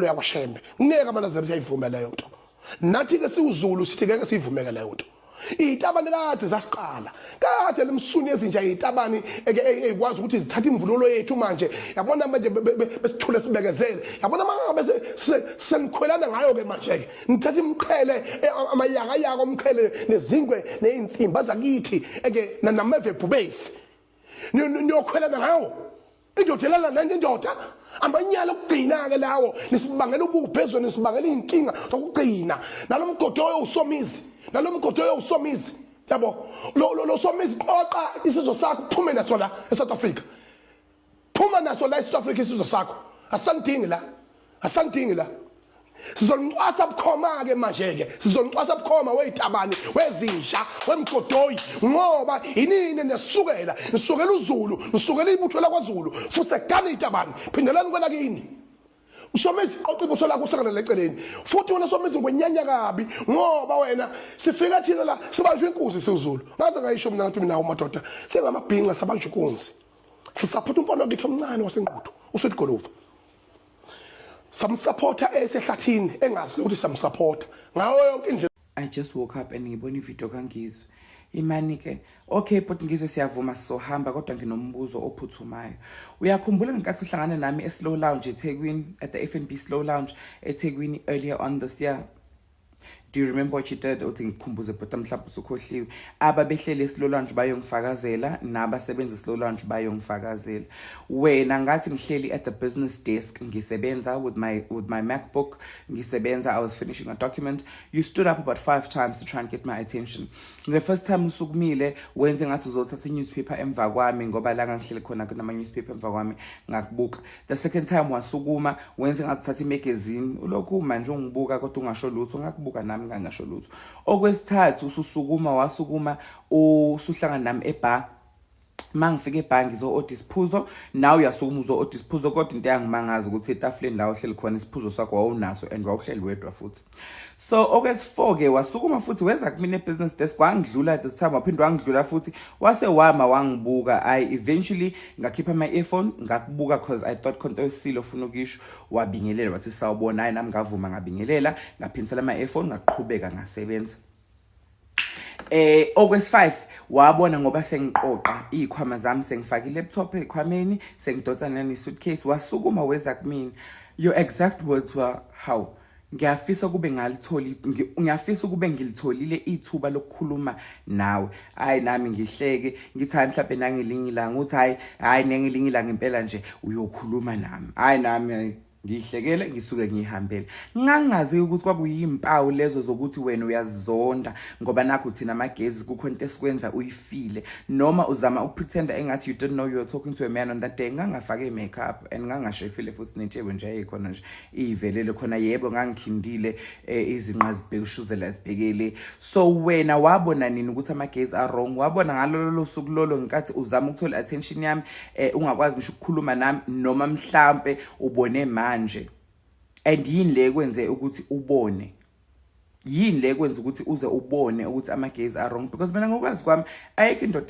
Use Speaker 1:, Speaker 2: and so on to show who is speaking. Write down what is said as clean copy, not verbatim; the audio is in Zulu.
Speaker 1: yakwaShembe. Ngeke amaNazaretha ayivume leyo nto. Nathi ke siwuZulu sithi ngeke siyivumeke leyo nto. Izitabane kade zasiqala kade lemsuni ezinja izitabane eke ezikwazi ukuthi zithathe imvunulo yethu manje. Yabona manje besithule sibekezele. Yabona mangabe senikhwelana ngayo ke manje ke nithatha imiqhele, amayakayaka omqhele nezingwe nezinsimba zakithi eke nameve ebhubesi, niyokhwelana ngawo. Indoda elala nanye indoda, amanyala okugcina ke lawo. Nisibangela ubuphi ezweni, nisibangela iy'nkinga zokugcina. Nalo mgodoyo uSomizi, nalo mgodoyo uSomizi, yabo lo Somizi, qoqa isizwe sakho, uphume naso la eSouth Africa. Phuma naso la eSouth Africa isizwe sakho, asanidingi la, asanidingi la. Sizoncwasa bukhoma ke manje ke, sizoncwasa bukhoma wezitabani, wezinja, wemgodoyi, ngoba inini nesukela nisukela uZulu, nisukela ibutho lakwaZulu. Futhi gani itabani, phindelani kwela kini. USomizi, qoqa ibutho lakho, uhlangane leceleni. Futhi wena Somizi, ngwenyanya kabi, ngoba wena sifika thina la sibanjwe inkunzi siwuZulu. Ngaze ngayisho mina, ngathi mina madoda sengamabhinca, sabanjwa inkunzi. Sisapotha umfana wakithi omncane waseNquthu, uSweet Goluva. Samsupporta esehlathini, engazi ukuthi samsupporta ngayo yonke indlela.
Speaker 2: I just woke up and ngibona ivideo kaNgizwe. Imani ke. Okay, but Ngizwe, siyavuma, sizohamba, kodwa nginombuzo ophuthumayo. Uyakhumbula ngenkathi uhlangana nami eSlow Lounge eThekwini, at the FNB Slow Lounge eThekwini earlier on this year? Do you remember what you did? Uthi ngikukhumbuze, but mhlawumbe usukhohliwe. Ababehleli eSlow Lounge bayongifakazela, nabasebenza eSlow Lounge bayongifakazela. Wena ngathi ngihleli at the business desk ngisebenza with my MacBook, ngisebenza, I was finishing a document. You stood up about five times to try and get my attention. The first time usukumile, wenze ngathi uzothatha i-newspaper emva kwami, ngoba la ngangihleli khona kunama newspaper emva kwami. Ngakubuka. The second time wasukuma, wenze ngathi uthatha imagazine, ulokhu manje ungibuka kodwa ungasho lutho. Ngakubuka nami, ngangasho lutho. Okwesithathu ususukuma, wasukuma usuhlangana nami ebar. Mangifika ebhangi ngizo-order isiphuzo, nawe uyasukuma uzo-order isiphuzo, kodwa into eyangimangaza ukuthi etafuleni la uhleli khona isiphuzo sakho wawunaso and wawuhleli wedwa futhi. So okwesi-four-ke wasukuma futhi weza kumina e-business desk, wangidlula this time, waphinde wangidlula futhi, wase wama wangibuka. I eventually ngakhipha ama-earphone, ngakubuka 'cause I thought khonto esile ofuna ukisho. Wabingelela, wathi sawubona. Hayi, nami ngavuma, ngabingelela, ngaphindisela ama-earphone, ngaqhubeka ngasebenza. Okwesi5 wabona ngoba sengiqoqa izikhwama zami, sengifaka i-laptop ezikhwameni, sengidonsa nani suitcase, wasukuma weza kumina. Your exact words were, "How ngiyafisa kube ngalitholi, ngiyafisa kube ngilitholile ithuba lokukhuluma nawe." Hayi, nami ngihleke, ngithi hayi, mhlawumbe nangelinye ilanga. Uthi hayi, hayi, nengelinye ilanga impela nje uyokhuluma nami. Hayi, nami ngihlekele, ngisuke ngihambele. Ngangazi ukuthi kwakuyimpawu lezo zokuthi wena uyazonda, ngoba nakho thina amagezi kukho into esikwenza uyifile, noma uzama ukupretenda engathi you didn't know you were talking to a man on that day. Ngangafake makeup and ngangashefile futhi, nentshebe nje ayikhona nje, ivelele khona. Yebo, ngangikhindile, izinqa zibhekushuzela zibhekele. So wena wabona nini ukuthi amagezi are wrong? Wabona ngalolo suku lolo ngenkathi uzama ukuthola attention yami, ungakwazi ngisho ukukhuluma nami, noma mhlambe ubone manje? And yini le kwenze ukuthi ubone? Yini le kwenza ukuthi uze ubone ukuthi amagezi are wrong? Because mina ngokwazi kwami ayikho indoda